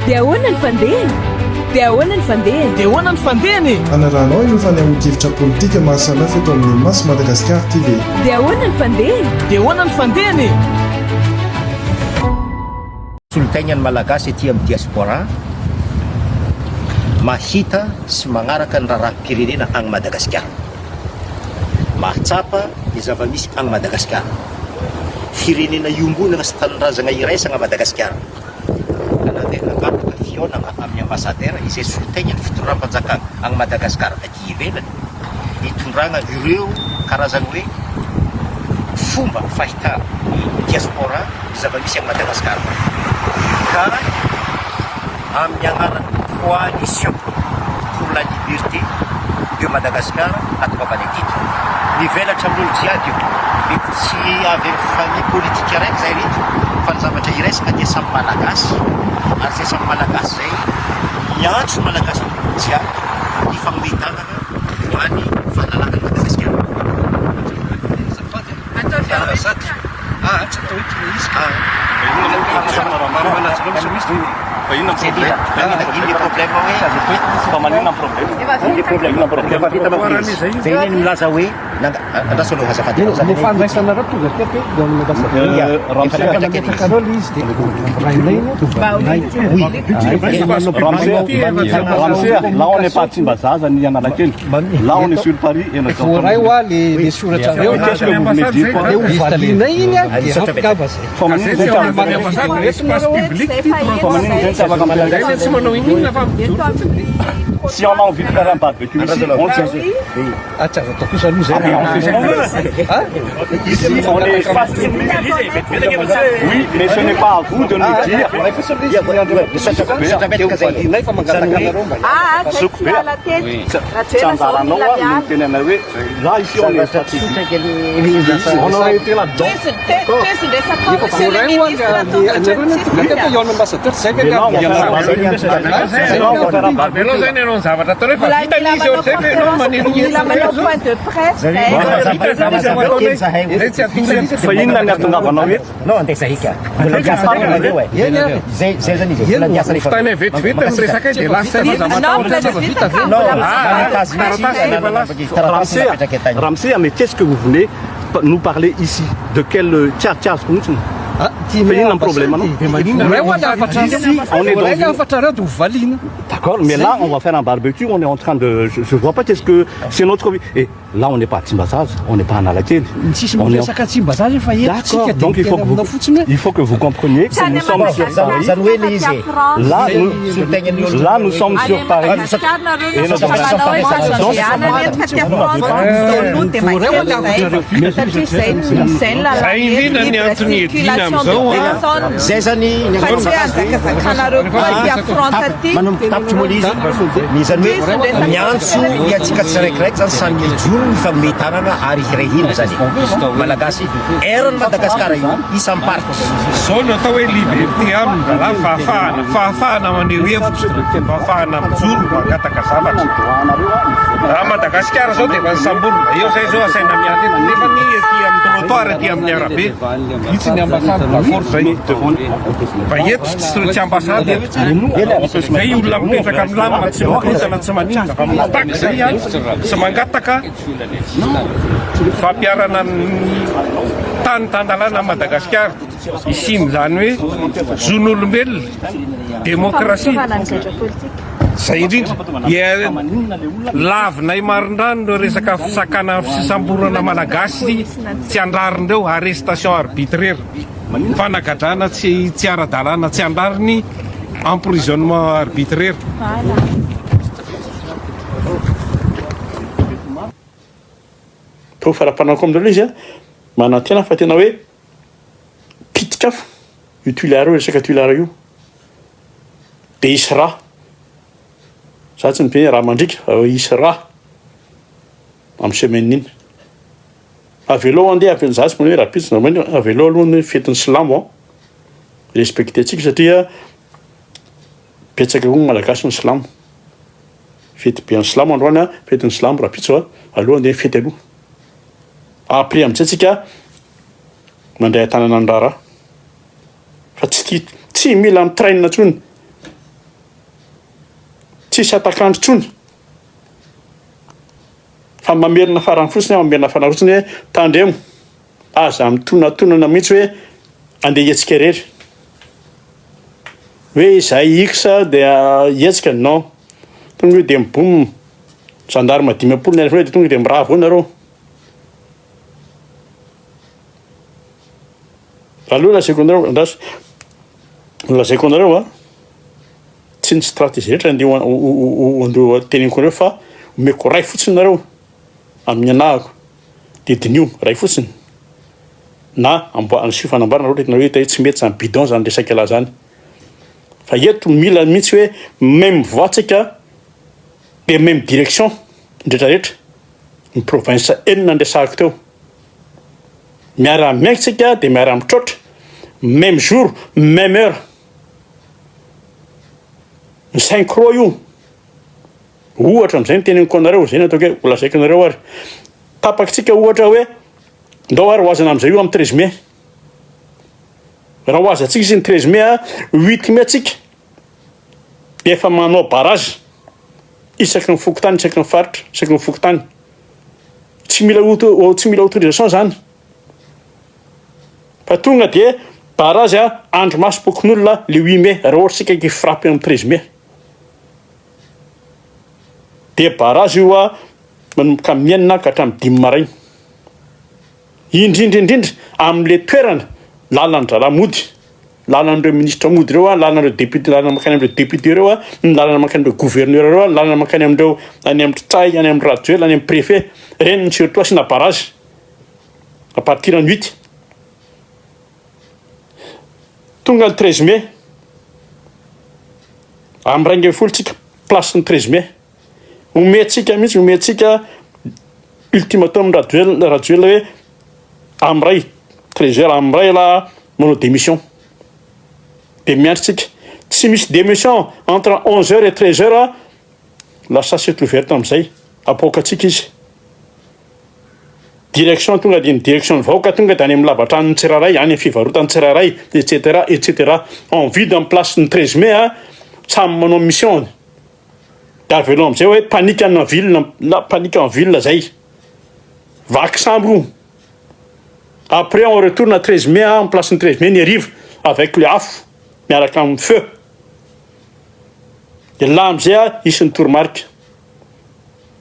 Dia ahoana ny fandehany? Dia ahoana ny fandehany? Dia ahoana ny fandehany e? Hanarahanao ireo fanehoan-kevitra politika maro samihafa eto amin'ny Maso Madagascar TV. Dia ahoana ny fandehany? Dia ahoana ny fandehany e? Solontegna ny Malagasy aty amin'ny diaspora mahita sy magnaraka ny raharaham-pirenena agny Madagasikara. Mahatsapa ny zava-misy agny Madagasikara. Firenena iombonana sy tanindrazagna iraisagna Madagasikara. Ka nandeha nangataka fihaonagna amin'ny ambassadeur izay solontegna ny fitondram-panjakagna agny Madagasikara aty ivelany hitondragna ireo karazagny hoe fomba fahità ny diaspora ny zava-misy agny Madagasikara ka amin'ny agnaran'ny Coalition pour la liberté de Madagascar hatongavanay teto. Mivelatra amin'olo jiaby io. Mety tsy avy amin'ny famille politique araiky zahay reto fa ny zavatra iraisana dia samy Malagasy ary zay samy Malagasy zay miantso ny Malagasy jiaby hifanome tanana ho any fahalalahana Madagasikara. Là on n'est pas Tsimbazaza ni Analakely. Là on est sur Paris et nous Voaray hoa le le soratrareo. Qu'est-ce que vous voulez dire quoi De ho valianay iny a dia ampingava zay. Fa maninona zay tsy afaka Fa maninona zay tsy afaka mampianatra? Si on a envie de faire un barbecue ici, on le fait. Ah tsy azo atao kosa aloha zay. Ah, mais on fait ce qu'on veut. Ici, on est espace public. Oui, mais ce n'est pas à vous de nous dire. De ho valianay fa mangataka anareo mba Ah, zay tsy niala teto. Tsy anjaranao a no miteny anay hoe là ici on est espace public. On aurait été là-dedans. Efa voaray hoa le anareo ny tonga teto hihaona ambassadeur zay ve Mais là, on va faire un barbecue. Là, on va faire un barbecue. Avelao zany ianao ny zavatra ataonao fa vita ny izy eo zay ve ianao Mila manao point de presse zay. Zay tsy atoro Fa inona ny ahatongavanao eto? Non, andeha zahay ka. Mbola miasa nareo e. Zay zay zany izy. Mbola miasa rehefa. Fotoana vetivety ny resaka dia lasa Non, mbola tsy vita ka. Non, Mbola taratasy taratasy Ramsey, napetraka tany. Ramsey, mais qu'est-ce que vous venez nous parler ici De quel tiens, tiens, azoko mihitsy. Ah, Fa inona ny problème anao Voaray hoa le hafatra Ici, on est dans Voaray le une- hafatrareo de ho valiana. D'accord, mais là, on va faire un barbecue, on est en train de... Je, je vois pas qu'est-ce que... C'est notre vie. Et là, on n'est pas à Tsimbazaza, on n'est pas à Analakely. Tsisy On est en- miresaka Tsimbazaza fa eto tsika D'accord, dia donc il faut, que miteny vous, aminao fotsiny hoe il faut que vous compreniez Tsy que any nous sommes sur Madagasikara, Paris. Zany hoe le izy e. Là, nous, là, nous sommes sur Paris. Madagascar nareo Et no nous- manao hoe fandehanana eto fa aty France aloha dia Voaray hoa le mahita hafatrareo. satria zay zay ny lalàna Zay indrindra ny libre antony hiadiana circulation de amin'izao, a. personnes. Zay zany ny Fa tsy hoe anjakazakanareo koa aty France aty. Manomboka tapitra moa le izy. Ny zany hoe miantso ny antsika tsiraikiraiky zany samy mijoro mifanome tanana ary hiray hina zany. Malagasy eran'i Madagasikara io isam-paritra. Zao no atao hoe liberté aminy rahalahy, fahafahana, fahafahana maneho hevitra, fahafahana mijoro mangataka zavatra. Raha Madagasikara zao dia efa nisamborina, eo zay zao asaina miala eto, nefa ny ety amin'ny trottoir ety amin'ny arabe, itsy ny ambassade d'accord zay. Fa eto tsy tsy ambassade eto. Zay olona mipetraka milamina tsy mikorontana tsy maninona fa mitaky zay an, sy mangataka fampiharana ny tany tan-dalàna Madagasikara hisian'izany hoe zon'olombelona, demokrasia. Zay indrindra. Dia lavinay marindrano ireo resaka fisakana fisamborana Malagasy tsy an-drariny ireo, arrestation arbitraire, fanagadrana tsy tsy ara-dalàna tsy an-drariny, emprisonnement arbitraire. Porofo ara-panahy koa amin'ireo ilay izy an, manantena fa tena hoe pitik'afo io Tuléar io, resaka Tuléar io. Dia hisy rà. Za tsy miteny hoe rà mandriaka fa hoe hisy rà amin'ny semaine iny. Avelao andeha, avelao, za tsy manao hoe rahampitso na maninona, avelao aloha ny fetin'ny silamo an, respecter-tsika satria betsaka koa ny malagasy ny silamo. Fety be an'ny silamo androany an, fetin'ny silamo rahampitso an, aleo andeha ny fety aloha. Après amin'izay tsika mandray an-tanana ny raharaha. Fa tsy tia, tsy mila mi-traîne intsony. Tsisy hatak'andro intsony. Fa mamerina farany fotsiny aho, mamerina farany fotsiny hoe tandremo, aza mitonatonana mihitsy hoe andeha hihetsika irery. Hoe izahay X dia hihetsika, non. Tonga io dia mi-boum, gendarme 50 ny alefanareo dia tonga dia mirava eo nareo. Aleo lazaiko anareo, andraso, lazaiko anareo a. Tsy ny stratégie rehetra andeha ho andeha teneniko anareo fa omeko ray fotsiny nareo amin'ny anahako de diniho ray fotsiny na amboa asio fanambarana ohatra hoe hita hoe tsy mety zany bidon zany resaka ialahy zany fa eto mila mihitsy hoe même voie tsika de même direction ny rehetra rehetra ny province enina ndresahako teo miara miainga tsika de miara mitroatra même jour même heure Ny synchro io, ohatra amin'izay no teneniko anareo, izay no ataoko hoe ho lazaiko anareo ary. Tapakitsika ohatra hoe ndao ary hoazana amin'izay io amin'ny treize mai. Raha hoazantsika izy ny treize mai a, huit mai tsika dia efa manao barrage isaky ny fokontany, isaky ny faritra, isaky ny fokontany. Tsy mila auto, tsy mila autorisation zany. Fa tonga dia barrage a andrimasom-pokonolona le huit mai raha ohatra isika hi frappe amin'ny treize mai. Dia barrage io a manomboka amin'ny enina ka hatramin'ny dimy maraina. Indrindra indrindra amin'le toerana lalan-draharaha mody, lalan'ireo ministra mody ireo a, lalan'ireo député, lalana mankany amin'ireo député ireo a, ny lalana mankany amin'ireo gouverneur ireo a, ny lalana mankany amin'ireo any amin'ny Ntsay, any amin'ny Rajoelina, any amin'ny préfet, ireny no surtout asiana barrage. à partir ny huit tonga ny treize mai amin'ny 11 tsika place ny treize mai omentsika mihitsy omentsika ultimatum Rajoelina Rajoelina hoe amin'ny ray treize heures amin'ny ray lah manao démission de miandry tsika tsy misy démission entre onze heures et treize heures la chasse est ouverte amin'izay apoakantsika izy Direction tonga dia ny direction ny vahoaka tonga dia any amin'ny lavatranon'ny tsirairay, any amin'ny fivarotan'ny tsirairay, etc etc. En vide ny place ny 13 mai a, samy manao mission-ny. Dia avelao amin'izay hoe panique en ville, la panique en ville zay. Vaky sambo io. Après on retourne à 13 mai en place ny 13 mai ny hariva avec le afo miaraka amin'ny feu. Dia là amin'izay a hisy ny toromarika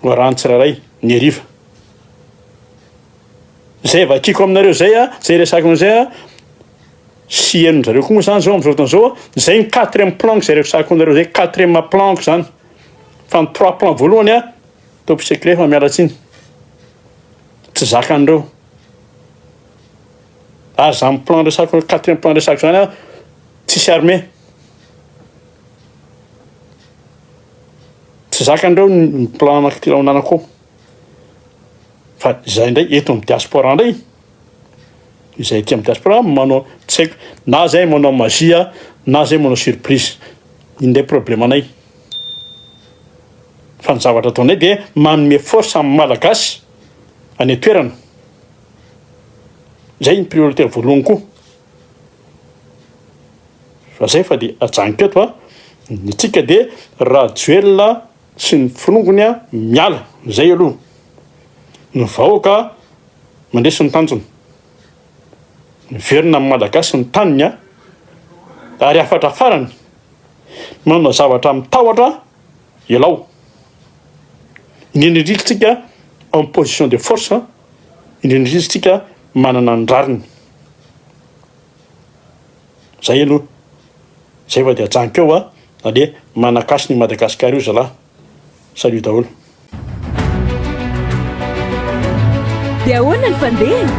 ho arahan'ny tsirairay ny hariva. Zay vakiko aminareo zay a, zay resako amin'izay a, sy henonjareo koa moa zany zao am'zao fotoana zao a, zay ny quatrième plan zay resako aminareo zay, quatrième plan zany, fa ny trois plan voalohany a, top secret fa miala tsiny, tsy zakan'ireo, ary zany plan resako quatrième plan resako zany a, tsisy armée, tsy zakan'ireo ny plan anaky ananako ao. Fa izay indray eto amin'ny diaspora indray, izay aty amin'ny diaspora manao tsy haiko na zay manao magie na zay manao surprise, iny indray problème anay. Fa ny zavatra ataonay dia manome force amin'ny Malagasy any an-toerana, zay ny priorité voalohany koa. Fa zay fa dia ajanoko eto a, ny antsika dia Rajoelina sy ny forongony a miala zay aloha ny vahoaka mandresy ny tanjona miverina amin'ny malagasy ny taniny a ary hafatra farany manao zavatra mitahotra ialao indrindra indrindra tsika en position de force indrindra indrindra tsika manana ny rariny Zay aloha. Zay fa de ajanoko eo a. Allez, manakasina i Madagascar io zalah. Salut daholo. Dia ahoana ny fandehany?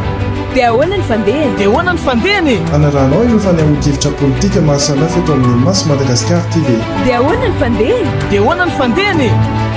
Dia ahoana ny fandehany? Dia ahoana ny fandehany e? Hanarahanao ireo fanehoan-kevitra politika maro samihafa eto amin'ny Maso Madagascar TV. Dia ahoana ny fandehany? Dia ahoana ny fandehany e?